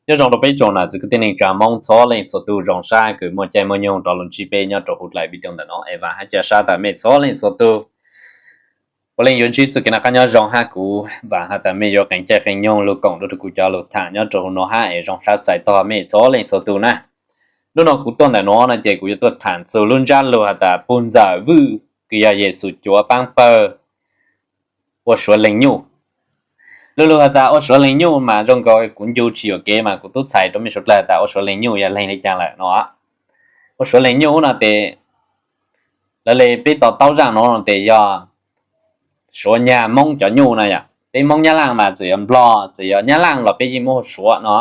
Nyob zoo rau peb tsoom nam txiv kwv tij neej tsa Hmoob txhua leej txhua tus, zoo sab kws muaj caij muaj nyoog rov los ntsib peb nyob rau huv dlaim video ntawm no es vam hab ca sab tas mej txhua leej txhua tus puav leej yuav ntsib txuj kev noj qab nyob zoo hab kuv vam has tas mej yuav qee caij qee nyoog lug koom nrug rau kuv cov lug tham nyob rau huv no hab es zoo sab txais tog mej txhua leej txhua tus na. Hnub no kuv tuaj ntawm no no ces kuv yuav tuaj tham txug lub ntsab lug has tas puj ntxawm Vwj kws yog Yexus cuav paab pawg ua Suav leej nyuj. Lub lug has tas ua Suav leej nyuj mas zoo nkaus kuv ncu tsis yuam kev mas kuv tub txhais rau mej suav dlawg tas ua Suav leej nyuj yog leeg li caag lawm no. Ua Suav leej nyuj no tes lawv le peb to taub zaaj no no tes yog Suav nyag Moob cov nyuj na yom. Peb Moob Nyab Laaj mas txawm yog Nplog txawm yog Nyab Laaj los peb yeej muab hu Suav no.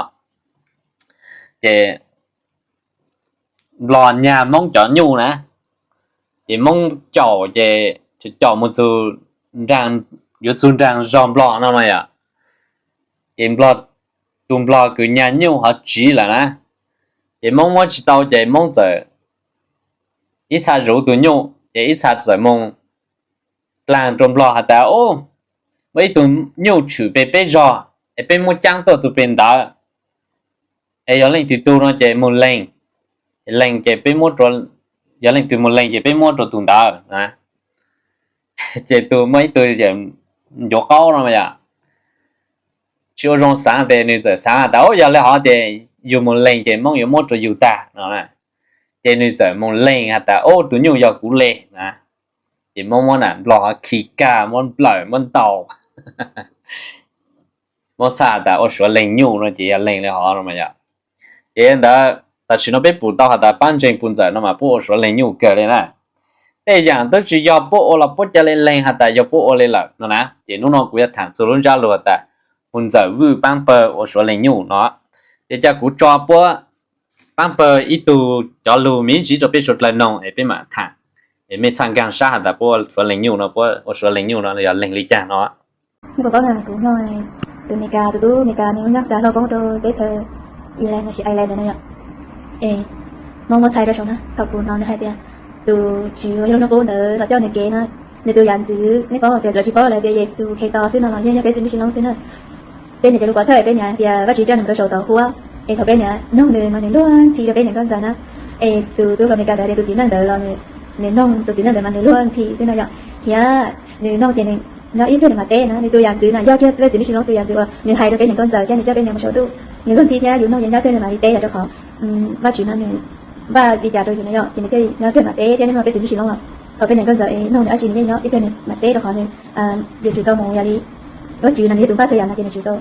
Ces Nplog nyag Moob cov nyuj na, ces Moob caum ces caum mus txug, yuav txug nraag zog Nplog no no yom. Ces Nplog, tus Nplog kws nyag nyuj ho tsiv lawm na, ces Moob muab tsis tau ces Moob txawm ib txha zuv tus nyuj ces ib txha txawm moog dlaag rua Nplog has tas, Ub, muaj ib tug nyuj tshwm peg peb zog es peb muab caab tuaj txug peg ntawd, es yog leej twg tug no ces moog leeg, leeg ces peb muab, yog leej twg moog leeg ces peb muab rua tug ntawd. Ces tus muaj ib tug ncuav qaub no yom, tsis ua zoo xaav tes nws txawm xaav has tas, Ub, yog le hov ces yug moog leeg ces Moob yuav muab rua yug tag no. Ces nws txawm moog leeg has tas, Ub, tus nyuj yog kuv le na. Ces Moob muab nam Nplog khi kag muab nplawm muab ntaus. Muab txhaj tas ua Suav leej nyuj no ces yog leeg li hov no yom. Ces ntawd tam sim no peb pum tau has tas paab ntseeg puj ntxawm no mas puab ua Suav leej nyuj kawg li na. Tej yaam twb tsis yog puab ua los puab ca le leeg has tas yog puab ua li lawm no na. Ces hnub no kuv yuav tham txug lub ntsab lug has tas puj ntxawm Vwj paab pawg ua Suav leej nyuj no. Ces ca kuv tso puab paab pawg ib tug cov lug me ntsis rua peb suav dlawg noog es peb mam tham, es mej txhaj nkaag sab has tas puab ua Suav leej nyuj no, puab ua Suav leej nyuj no yog leeg li caag no. Kuv paub na, kuv mloog tus Amelikas, tus tub Amelikas nws nyob tas hlau koob rau teb chaws Ireland lossis Ireland ntawd no yom. Es Hmoob muab txhais rau saum na, thaum kuv hnov nws hais tias tus Tswv uas yog lub hnub qub ntawd los coj nws kev na, nws tus yam ntxwv nej paub, lawv tsis paub lawm tias Yexus Khetos xwb no los yeej yog peb txiv neej tsis loob xwb na. Peb niam cov lus pov thawj peb niam tias Vajtswv coj nws mus rau saum tau huab, es thaum peb niam noog nws mas nws luag ntxhi rau peb niam nkauj ntxawm na. Es tus tub hluas Amelikas ntawd tias tus txiv neej ntawd los nws noog tus txiv neej ntawd mas nws luag ntxhi xwb no yom. Thiab nws noog ces nws nyob ib pliag nws mam teb na, nws tus yam ntxwv na yog kiag peb txiv neej tsis loob tus yam ntxwv uas nws hais rau peb niam nkauj ntxawm thiab nws coj peb niam mus saum ntuj, nws luag ntxhi thiab yus noog ces nyob ib pliag nws mam li teb yom, rau qhov Vajtswv no nws npaj li cas rau yus no yom, ces nws thiaj nyob ib pliag mam teb thiab. Nej mloog peb txiv neej tsis loob los thaum peb niam nkauj ntxawm es noog nws dab tsi nws yeej nyob ib pliag nws mam teb rau qhov nws yuav tsum tau mus yog li Vajtswv no nws yog tus npaj txhua yam no ces nws tsum tau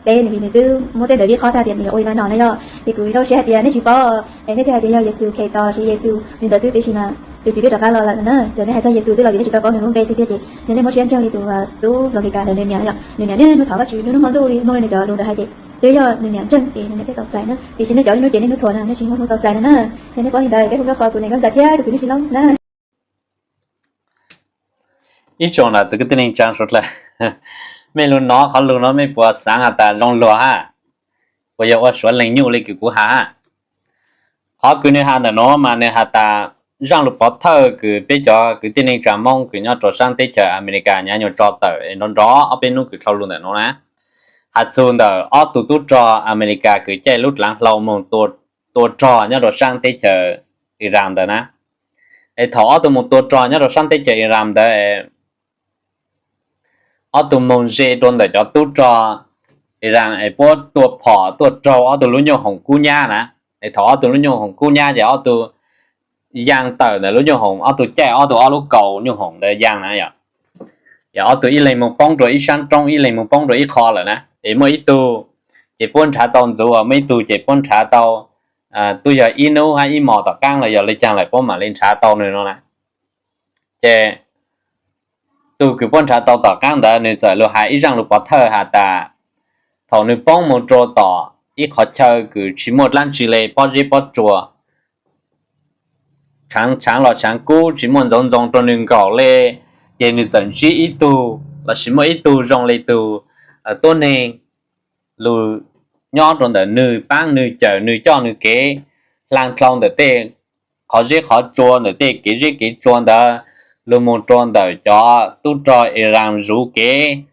teb nws vim nws twb muab tej ntawd vij qhob tag tias nws yuav ua li no no na yom. Ces kuv zoo siab hais tias nej tsis paub es nej thiaj hais tias yog Yexus Khetos lossis Yexus nws ntawd xwb, tiam sis mas tus Tswv twb rov qab los lawm no na. Txawm nej hais txog Yexus xwb los vim nej tsis tau paub nws lub npe tiag tiag ces yog nej muab siab ntseeg li tus tub hluas Amelikas ntawd nws niam yom, nws niam niaj hnub thov Vajtswv niaj hnub muaj ntuj li mloog li nws cov lus ntawd hais ces twb yog nws niam ntseeg ces nws niam thiaj tau txais na. Tiam sis nej cov niaj hnub ces niaj hnub thuam na, nej tsis muaj hnub tau txais no na. Ces nej paub li ntawd peb kuj nco qhov kuv niam nkauj ntxawm thiab tus txiv neej tsis loob na. Ib tsoom nam txiv kwv tij neej tsa suav dlawg, mej lug nov qhov lug no mej puas xaav has tas zoo luag hab? Puas yog ua Suav leej nyuj li kws kuv has hab? Qhov kws nws has ntawm no mas nws has tas zaaj lug pov thawj kws peb cov kwv tij neej tsa Moob kws nyob rau saab teb chaws Amelikas nyav nyuas tso tawm es nrov nrov ob peb hnub kws dhau lug ntawm no na, has txug ntawm ob tug tub rog Amelikas kws caij lub dlaav hlau moog tua rog nyob rau saab teb chaws Iran ntawd na. Es thaum ob tug moog tua rog nyob rau saab teb chaws Iran ntawd, ob tug moog ze rua ntawm cov tub rog Iran es puab tua phom tuaj raug ob tug lub nyuj hoom kub nyab na. Es thaum ob tug lub nyuj hoom kub nyab ces ob tug yaa tawm ntawm lub nyuj hoom, ob tug caij ob tug ob lub kaus nyuj hoom ntawd yaa na yom. Yog ob tug ib leeg moog poob rua ib saab roob, ib leeg moog poob rua ib qho lawm na. Es muaj ib tug ces puab nrhav tau ntxuv, muaj ib tug ces puab nrhav tau tub yog ib nub hab ib mos tom qaab los yog le caag lawm puab mam li nrhav tau nws no na. Ces tug kws puab nrhav tau tom qaab ntawd nws txawm lug has ib zaaj lug pov thawj has tas thaum nws poob moog rua tom ib qhov chaw kws tsis muaj dlaab tsi le, pob zeb pob tsua, tshaav los tshaav kub tsis muaj ntxoov ntxoo rua nws nkaum le, ces nws txawm ntsib ib tug lossis muaj ib tug zoo le tug tuab neeg lug nyob rua ntawm nws, paab nws, cawm nws, coj nws kev, hla dlhau ntawm tej qhov zeb qhov tsua, ntawm tej kev zeb kev tsua ntawd, lug moog rua ntawm cov tub rog Iran zuv kev,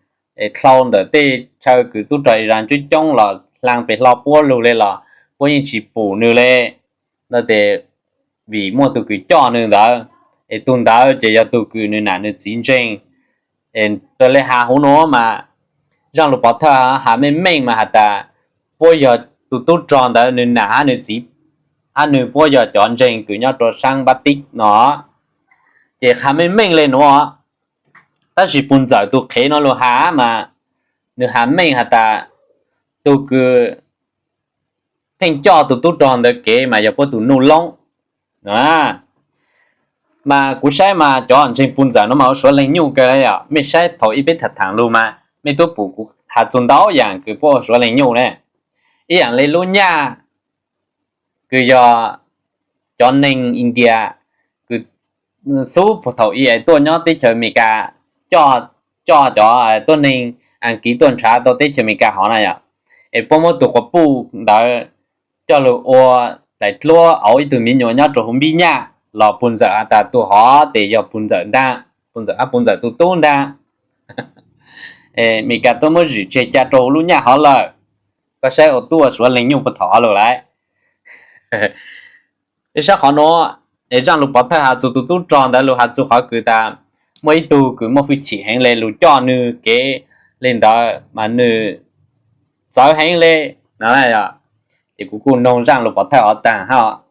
dlhau ntawm tej chaw kws tub rog Iran coob coob los hla pem hlo puab lug le los puab yeej tsis pum nws le. Ntawd ces vim muaj tug kws coj nws ntawd, es tug ntawd ces yog tug kws nws nam nws txiv ntseeg. Raws le has huv nuav mas Zaaj Lug Pov Thawj has meej meej mas has tas puab yog tug tub rog ntawd nws nam hab nws txiv, hab nws puab yog cov ntseeg kws nyob rua saab Npab Tib no. Ces has meej meej le nuav, tab sis puj ntxawm tug qhev nuav lug has mas nws has meej has tas tug kws pheej coj tug tub rog ntawd kev mas yog puab tug Nuj Loob. Mas kuv saib mas cov ntseeg puj ntxawm nuav mas ua suav leej nyuj kawg le yom. Mej saib thaum ub peb tham tham lug mas mej tub pum kuv has txug ntau yaam kws puab ua suav leej nyuj ne. Ib yaam le lub nyaj kws yog cov neeg India kws xub thaum ub es tuaj nyob teb chaws Amelikas, coj cov tuab neeg Askiv tuaj nrhav rua teb chaws Amelikas hov na yom, es puab muab tug quas puj ntawd coj lug ua daim dluab auv ib tug miv nyuas nyob rua huv npib nyaj los puj ntxawm has tas tug hov tes yog puj ntxawm ntaag, puj ntxawm hab puj ntxawm tug tub ntaag. Amelikas tuaj muab zwm tseg ca rua huv lub nyaj hov lawm. Koj saib ua tub ua suav leej nyuj puag thaum hov lug lawm. Peb saib qhov nuav, es Zaaj Lug Pov Thawj has txug tug tub rog ntawd lug has txug qhov kws tas muaj ib tug kws muaj hwj chim heev le lug coj nwg kev le ntawd mas nwg txawv heev le no. Ces kuv kuj noog Zaaj Lug Pov Thawj hov taag hab,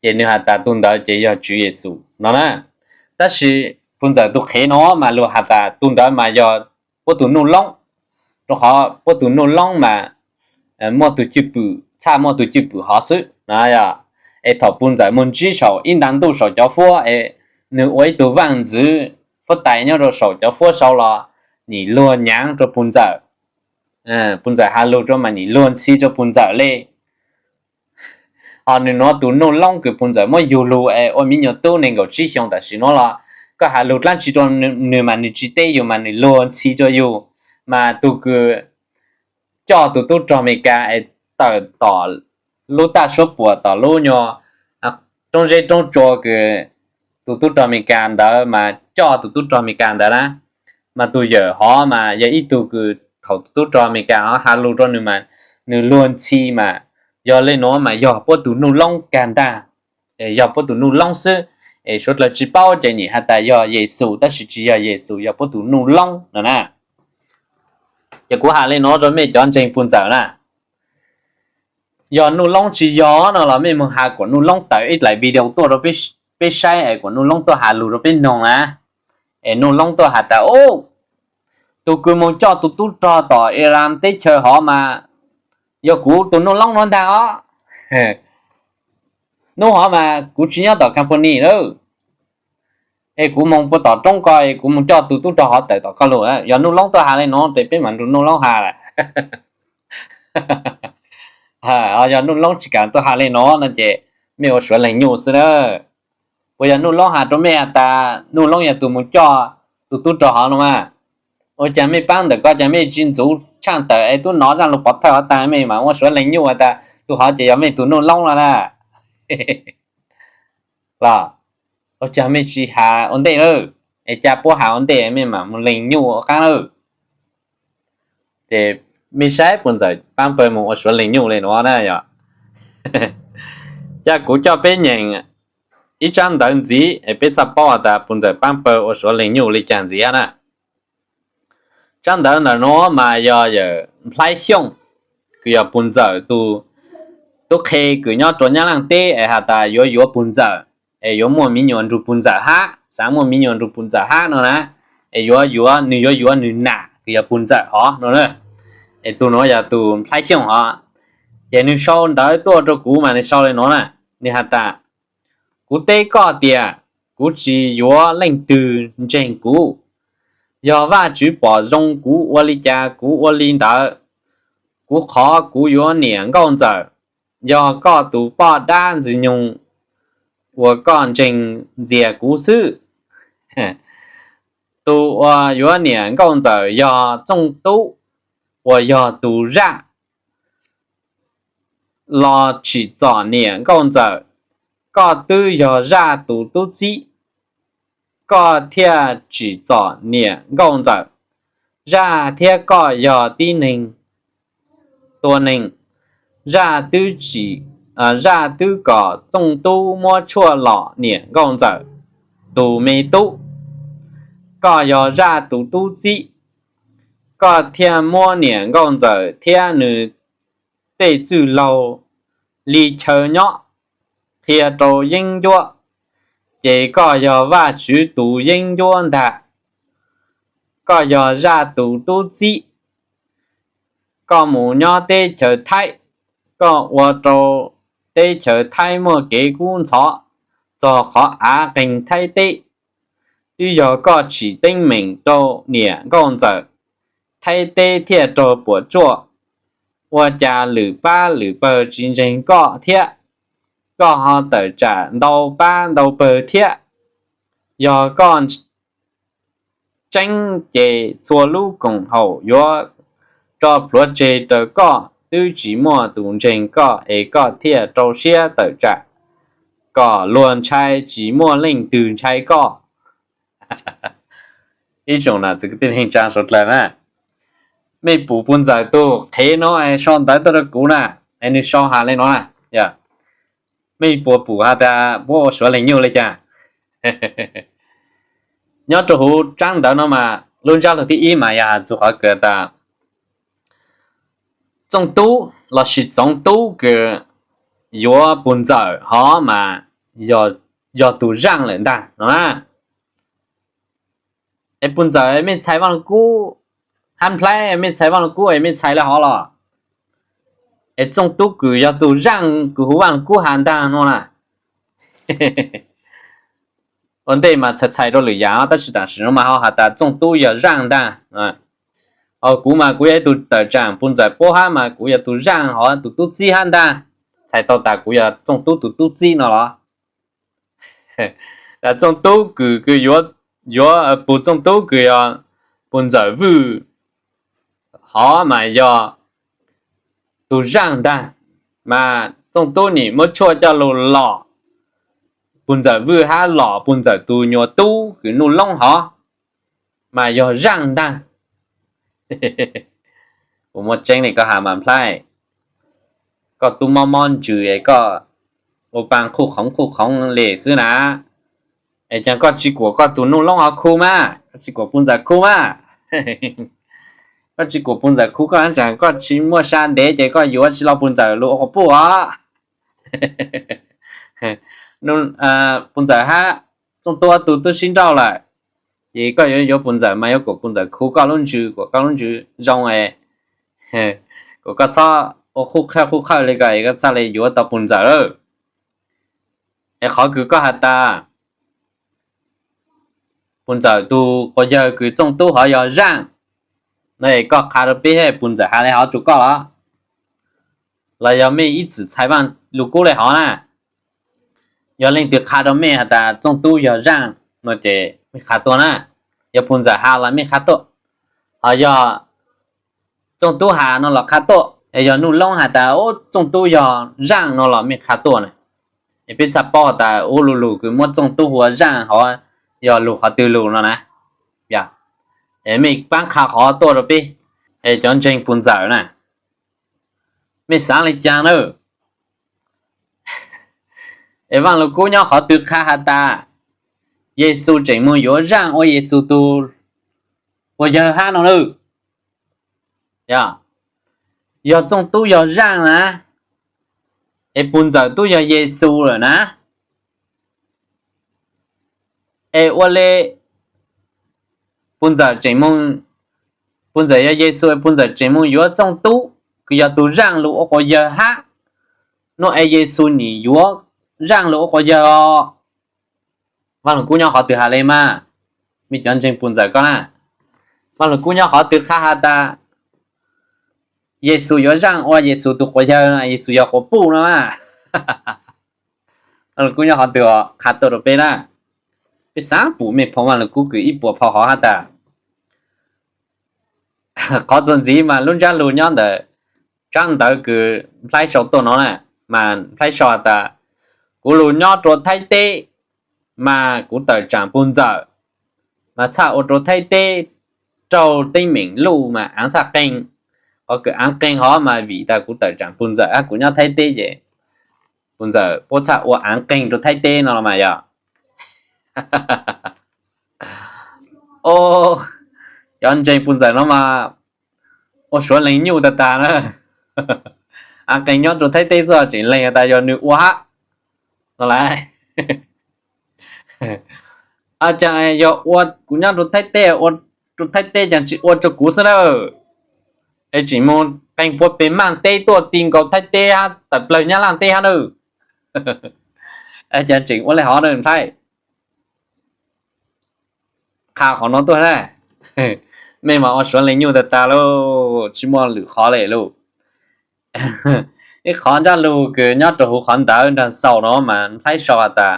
ces nwg has tas tug ntawd ces yog Tswv Yexus no na. Tab sis puj ntxawm tug qhev nuav mas lug has tas tug ntawd mas yog puab tug Nuj Loob, rua qhov puab tug Nuj Loob mas muaj tug cwj pwm, txhaj muaj tug cwj pwm hov xwb no. Es thaum puj ntxawm moog ntsib saum ib nta ntuj saum cov fuab es nwg ua ib tug vaaj ntxwv, fuab tais nyob rua saum cov fuab sau los nim luag nyaav rua puj ntxawm. Puj ntxawm has lug rua mas nim luag ntxhi rua puj ntxawm le. Hos nwg nuav tug Nuj Loob kws puj ntxawm muab yug lug es ua miv nyuas tub neeg nkaum tsib xyoo tam sim nuav los koj has lug dlaab tsi rua nwg mas nwg tsi teb yug mas nwg luag ntxhi rua yug. Mas tug kws coj tug tub rog Amelikas es tawm tom lub taj suab puam tom lub nyuas roob zeb roob tsua kws tug tub rog Amelikas ntawd mas coj tug tub rog Amelikas ntawd na, mas tug yawm hov mas yog ib tug kws thaum tug tub rog Amelikas hov has lug rua nwg mas nwg luag ntxhi mas yog le nuav mas yog puab tug Nuj Loob kag ntag. Yog puab tug Nuj Loob xwb, es suav dlawg tsi paub ces nyim has tas yog Yexus tab sis tsi yog Yexus, yog puab tug Nuj Loob no na. Ces kuv has le nuav rua mej cov ntseeg puj ntxawm na, yog Nuj Loob tsi yog no los mej moog has kuas Nuj Loob tawm ib dlaim video tuaj rua peb saib es kuas Nuj Loob tuaj has lug rua peb noog na. Es Nuj Loob tuaj has tas, tug kws moog coj tug tub rog tom Iran teb chaws hov mas yog kuv tug Nuj Loob nuav ntag os. Nub hov mas kuv tsi nyob tom company lawm, es kuv moog puag tom roob ko es kuv moog coj tug tub rog hov tawm tom koj lug. Yog Nuj Loob tuaj has le nuav tes peb mam nrug Nuj Loob has lawm. Yog Nuj Loob tsi kam tuaj has le nuav no ces mej ua suav leej nyuj xwb na. Puas yog Nuj Loob has rua mej has tas Nuj Loob yog tug moog coj tug tub rog hov no mas? Ua caag mej paab ntawm ko caag mej tsi ntxuv tshaaj tawm es tub nov Zaaj Lug Pov Thawj hov taag mej mam ua suav leej nyuj has tas tug hov ces yog mej tug Nuj Loob no na. Los ua caag mej tsi has ua ntej lawm, es ca puab has ua ntej mej mam moog leej nyuj ua qaab lawm. Ces mej saib puj ntxawm paab pawg moog ua suav leej nyuj le nuav na yog. Ca kuv coj peb nyeem ib tsab ntawv ntxiv es peb txhaj paub has tas puj ntxawm paab pawg ua suav leej nyuj le caag ntxiv na. Tsab ntawv ntawm nuav mas yog yawm Nplhaib Xyooj, kws yog puj ntxawm tug tub qhe kws nyob rua Nyab Laaj teb es has tas yuav yuav puj ntxawm, es yuav muaj miv nyuas nrug puj ntxawm hab, xaav muaj miv nyuas nrug puj ntxawm hab no na, es yuav yuav, nwg yuav yuav nwg nam kws yog puj ntxawm hov no. Es tug nuav yog tug Nplhaib Xyooj hov, ces nwg sau ntawv tuaj rua kuv mas nwg sau le nuav na, nwg has tas, kuv teb koj tias kuv tsi yuav leej twg ntseeg kuv. Yog Vajtswv pom zoo kuv ua li cas kuv ua li ntawd. Kuv qhov kuv yuav niam nkauj ntxawm, yog koj tus poj dab ntxwg nyoog uas koj ntseeg ntxias kuv xwb. Tus uas yuav niam nkauj ntxawm yog Txooj Tub uas yog tus zaj los tsim txom niam nkauj ntxawm. Koj twb yog zaj tus tub txib, koj thiaj tsim txom niam nkauj ntxawm. Zaj thiab koj yog tib neeg tua neeg. Zaj twb tsim, zaj twb kom Txooj Tub muab tshuaj lom niam Nkauj Ntxawm tus me tub. Koj yog zaj tus tub txib, koj thiaj muab niam Nkauj Ntxawm thiab nws tej txwj laug li chaw nyob qhia rau yeeb ncuab, ces koj yog Vajtswv tus yeeb ncuab ntag. Koj yog zaj tus tub txib, koj mus nyob teb chaws Thaib, koj ua rau teb chaws Thaib muaj kev kub ntxhov txog qhov av qeeg Thaib teb. Twb yog koj tsim teeb meem rau niam Nkauj Ntxawm, Thaib teb thiaj raug puas tsuaj. Ua cas lwm pab lwm pawg tsis ntseeg koj thiab, koj ho tawm tsam ntau pab ntau pawg thiab. Yog koj tseeb ces txhua lub koom haum yuav tso plhuav tseg raws koj, twb tsis muaj tus ntseeg koj es koj thiaj rau siab tawm tsam, kom luag ntshai tsis muaj leej twg ntshai koj. Ib tsoom nam txiv kwv tij neej tsaa suav dlawg na, mej pum puj ntxawm tug qhev no sau ntawv tuaj rau kuv na, es nws sau has le no na, mej puas pum has tas puab ua suav leej nyuj le caag? Nyob rau huv tsaab ntawv no mas lub ntsab lug thib ib mas yog has txug qhov kws tas Txooj Tub lossis Txoov Tub kws yuav puj ntxawm hov mas yog tug zaaj lawm ntag no na. Es puj ntxawm mej txhais Vaaj Lug Kub hab nplhaib, mej txhais Vaaj Lug Kub es mej txhais le hov los? Es Txooj Tub kws yog tug zaaj kws huv Vaaj Lug Kub has ntag no na. Ua ntej mas txhais txhais rau lwm yaam tab sis tam sim no mas ho has tas Txooj Tub yog zaaj ntag. Kuv mas kuv yog ib tug tawm tsaam puj ntxawm puab hab mas kuv yog tug zaaj hov tug tub txib hab ntag. Txhais tau tas kuv yog Txooj Tub tug tub txib no los? Txooj Tub kws, kws yuav, yuav puj Txooj Tub kws yog puj ntxawm Vwj hov mas yog tug zaaj ntag. Mas Txooj Tub nim muab tshuaj coj lug lom puj ntxawm Vwj hab lom puj ntxawm tug nyuas tub kws Nuj Loob hov mas yog zaaj ntag. Kuv muaj tseeb le koj has mas nplhaib, koj tub mob mob ntsws es koj ua paa qhuj qhoov qhuj qhoov le xwb na. Es caag koj tsi kuam koj tug Nuj Loob hov khu mas, koj tsi kuam puj ntxawm khu mas. Koj tsi kuam puj ntxawm khu koj hab tsaam koj tsi muaj sa ntev ces koj yuav tsi lug puj ntxawm lug ua quas puj os. Puj ntxawm hab Txooj Tub ob tug tub sib nrauj lawm, ces koj yuav yuav puj ntxawm mas yuav kuam puj ntxawm khu koj lub ntsws, kuam koj lub ntsws zoo, kuam koj txhob ua qhuj qhawj qhuj qhawj le ko es koj txhaj le yuav tau puj ntxawm. Es qhov kws koj has tas puj ntxawm tug quas yawg kws Txooj Tub hov yog zaaj no es koj qha rau peb puj ntxawm has le hov rua koj los? Los yog mej ib txwm txhais Vaaj Lug Kub le hov na? Yog leej twg qha rau mej has tas Txooj Tub yog zaaj no ces mej qha tuaj na. Yog puj ntxawm has los mej qha tuaj, ho yog Txooj Tub has no los qha tuaj, es yog Nuj Loob has tas Txooj Tub yog zaaj no los mej qha tuaj na. Es peb txhaj paub tas ub lug lug kws muab Txooj Tub hu ua zaaj hov yog lug qhov twg lug no na. Es mej paab qha qhov tuaj rau peb, es cov ntseeg puj ntxawm na, mej xaav le caag na? Es Vaaj Lug Kub nyob qhov twg qha has tas Yexus tseem moog yuav zaaj ua Yexus tug quas yawg hab no na? Yog Txooj Tub yog zaaj na, es puj ntxawm tub yog Yexus lawm na, es ua le puj ntxawm tseem moog, puj ntxawm yog Yexus es puj ntxawm tseem moog yuav Txooj Tub kws yog tug zaaj lug ua quas yawg hab no es Yexus nim yuav zaaj lug ua quas yawg os? Vaaj Lug Kub nyob qhov twg has le mas? Mej cov ntseeg puj ntxawm koj na, Vaaj Lug Kub nyob qhov twg qha has tas Yexus yuav zaaj ua Yexus tug quas yawg, Yexus yog quas puj no? Vaaj Lug Kub nyob qhov twg qha tuaj rau peb na. Peb xaav pum mej phoo Vaaj Lug Kub kws ib puas phoo hov hab tas. Qhov txuas ntxiv mas lub ntsab lug nyob ntawm tsaab ntawv kws nplhaib sau tuaj no na, mas nplhaib sau has tas, kuv lug nyob rua Thaib teb, mas kuv tawm tsaam puj ntxawm, mas txhaj ua rua Thaib teb raug teeb meem luj mas aav txhaj qeeg. qhov kws aav qeeg hov mas vim tas kuv tawm tsaam puj ntxawm hab kuv nyob Thaib teb ces puj ntxawm puab txhaj ua aav qeeg rua Thaib teb no los mas yog. Cov ntseeg puj ntxawm no mas ua suav lees nyuj tag tag na. Aav qeeg nyob rua Thaib teb xwb tseem lees has tas yog nwg ua hab no lawm. Caag yog ua kuv nyob rua Thaib teb, ua rua Thaib teb caag tsi ua rua kuv xwb na. Es tseem moog qeeg puab peg maaj teb tuaj ti nkaus Thaib teb hab tawm plawg Nyab Laaj teb hab na. Caag tseem ua le hov na Nplhaib. Qha qhov no tuaj na. Mej mas ua suav lees nyuj tag tag lauj, tsi muaj lwm qhov le lauj. Ib qhov ntsab lug kws nyob rua huv qhov ntawd nraag xaus no mas Nplhaib sau has tas,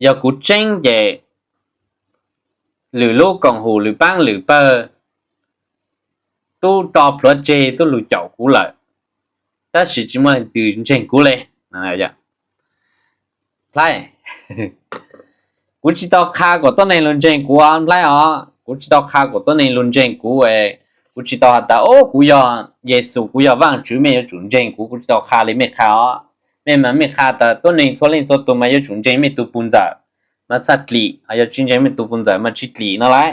yog kuv tseeb ces lwm lub koom hum lwm paab lwm pawg tub rho plhuav tseg tub lug caum kuv lawm, tab sis tsi muaj leej twg ntseeg kuv le. Nplhaib, kuv tsi tau qha kom tuab neeg lug ntseeg kuv Nplhaib os, kuv tsi tau qha kom tuab neeg lug ntseeg kuv. Kuv tsi tau has tas, o, kuv yog Yexus, kuv yog Vaajtswv, mej yuav tsum ntseeg kuv, kuv tsi tau qha le mej qha os. Mej mas mej qha tas tuab neeg txhua leej txhua tug mas yuav tsum ntseeg mej tug puj ntxawm mas txhaj dlim, yog tsi ntseeg mej tug puj ntxawm mas tsi dlim no lauj.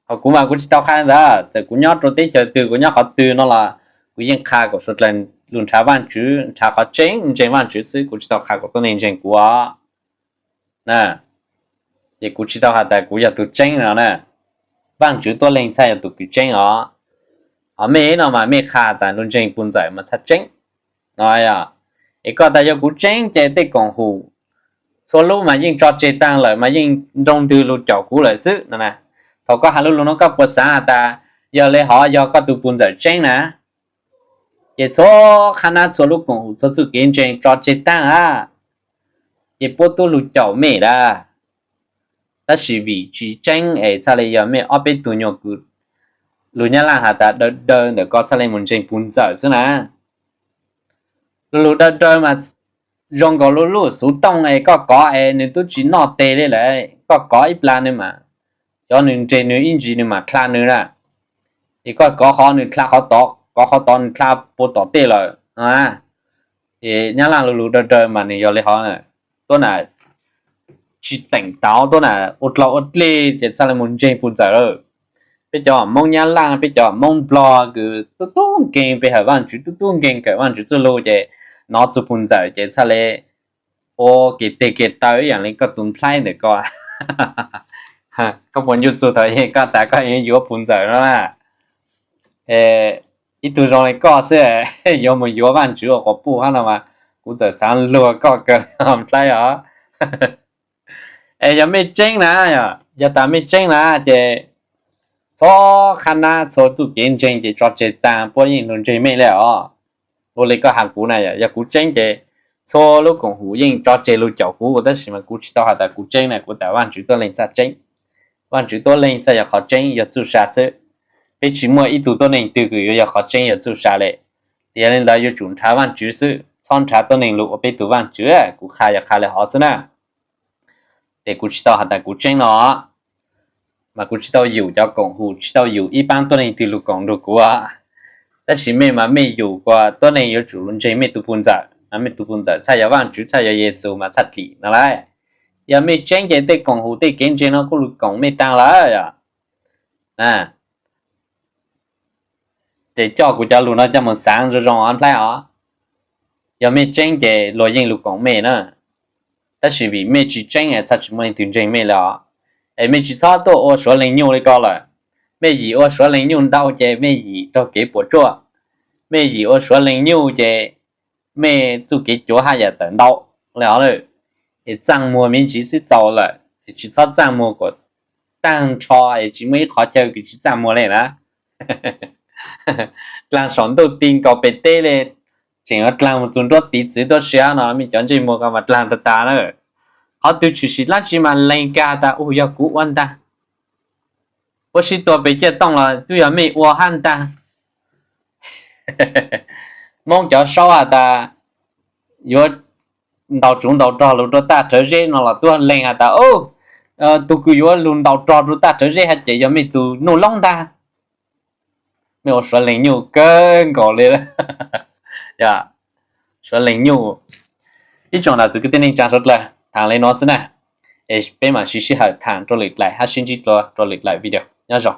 Ho kuv mas kuv tsi tau qha ntawd, txawm kuv nyob rua teb chaws twg, kuv nyob qhov twg no los kuv yeej qha kom suav dlawg lug nrhav Vaajtswv, nrhav qhov tseeb, ntseeg Vaajtswv xwb, kuv tsi tau qha kom tuab neeg ntseeg kuv os. Ces kuv tsi tau has tas kuv yog tug tseeb no na. Vaajtswv tuab leeg txhaj yog tug kws tseeb os. Ho mej no mas mej qha tas lug ntseeg puj ntxawm mas txhaj tseeb no. Es koj tas yog kuv tseeb ces tej koom hum txhua lub mas yeej tso tseg taag lawm mas yeej nroo ntwg lug caum kuv lawm xwb no na. Thaum koj has lug lug no koj puas xaav has tas yog le hov yog koj tug puj ntxawm tseeb na, ces txhua qhab nab txhua lub koom hum txhua txuj kev ntseeg tso tseg taag a, ces puab tub lug caum mej lawm. Tab sis vim tsi tseeb es txhaj le yog mej ob peb tug nyuag kws lug Nyab Laaj has tas daw daw ntawm ko txhaj le moog ntseeg puj ntxawm xwb na. Lug lug daw daw mas zoo nkaus lub lub xuv tooj es koj kov es nwg tub tsi noj teg le lawm, koj kov ib plag nwg mas, cov nwg nreg nwg ib ntsis nwg mam dlha nwg na. Es koj kov qhov nwg dlha qhov tod, kov qhov tod nwg dlha puag tom tej lawm. Es Nyab Laaj lug lug daw daw mas nwg yog le hov, tuab na tsi teem tauv, tuab na ua dlog ua dlig ces txhaj le moog ntseeg puj ntxawm lawm. Peb cov Moob Nyab Laaj, peb cov Moob Nplog kws tub tub nkeeg pe hawm Vaajtswv, tub tub nkeeg kawm Vaajtswv txuj lug ces nov txug puj ntxawm ces txhaj le ua kev teg kev taw ib yaam le koj tug Nplhaib ntawm ko. Koj puas ncu txug thaum koj tas koj yuav puj ntxawm no na? Ib tug zoo le koj xwb yuav mus yuav Vaajtswv ua quas puj hab no mas kuv txawm xaav luag koj kawg Nplhaib os. Es yog mej tseeb na, yog tas mej tseeb na ces txhua qhab nab txhua txuj kev ntseeg ces tso tseg taag, puab yeej lug ntseeg mej le os. Ua le koj has kuv na, yog kuv tseeb ces txhua lub koom hum yeej tso tseg lug caum kuv, tab sis mas kuv tsi tau has tas kuv tseeb na, kuv tas Vaajtswv tuab leeg txhaj tseeb. Vaajtswv tuab leeg txhaj yog qhov tseeb, yog txuj sa xwb. Peb tsi muaj ib tug tuab neeg twg kws yuav yog qhov tseeb yog txuj sa le. Yog le ntawd yuav tsum nrhav Vaajtswv xwb, txhob nrhav tuab neeg lug ua peb tug vaajtswv. Kuv qha yog qha le hov xwb na. Ces kuv tsi tau has tas kuv tseeb no, mas kuv tsi tau yum cov koom hum, tsi tau yum ib paab tuab neeg twg lug koom nrug kuv. Tab sis mej mas mej yum kuas tuab neeg yuav tsum lug ntseeg mej tug puj ntxawm, mej tug puj ntxawm txhaj yog Vaajtswv, txhaj yog Yexus mas txhaj dlim no lauj. Yog mej tseeb ces tej koom hum tej kev ntseeg no kuj lug koom mej taag lawm. Ces coj kuv cov lug no coj mus xaav zoo zoo os Nplhaib os. Yog mej tseeb ces luag yeej lug koom mej na, tab sis vim mej tsi tseeb es txhaj tsi muaj leej twg ntseeg mej le os. Es mej tsi txhob tuaj ua suav lees nyuj le ko lawm. Mej yim ua suav lees nyuj ntau ces mej yim raug kev puam tsuaj. Mej yim ua suav lees nyuj ces mej txuj kev cuav haj yam tawm ntau le os. Es txaaj muag me ntsis xwb txaus lawm, es tsi txhob txaaj muag kom taag nrho, es tsi muaj ib qhov chaw kws tsi txaaj muag le na. Dlaag saum ntuj ti nkaus pem teb le, tseem yuav dlaag mus txug nruab tiv txwv tuab si no, mej cov ntsej muag ko mas dlaag tag tag na. Qhov twg tshwm sim dlaab tsi mas lees kag tas ua yog kuv ua ntag. Puab sib tua pem ciaj tooj los tub yog mej ua hab ntag. Moob cov saub has tas yuav ntaus tsuv ntaus rog lug rua tag rhawv zeb no los tub lees has tas, tug kws yuav lug ntaus rog rua tag rhawv zeb hab ces yog mej tug nuj loob ntag. Mej ua suav lees nyuj kawg nkaus li. Yog, suav lees nyuj. Ib tsoom nam txiv kwv tij neej tsaa suav dlawg, thaam le nuav xwb na, es peb maam siv sij hawm thaam rua lwm dlaim hab sib ntsib dlua rua lwm dlaim video. Nyob zoo.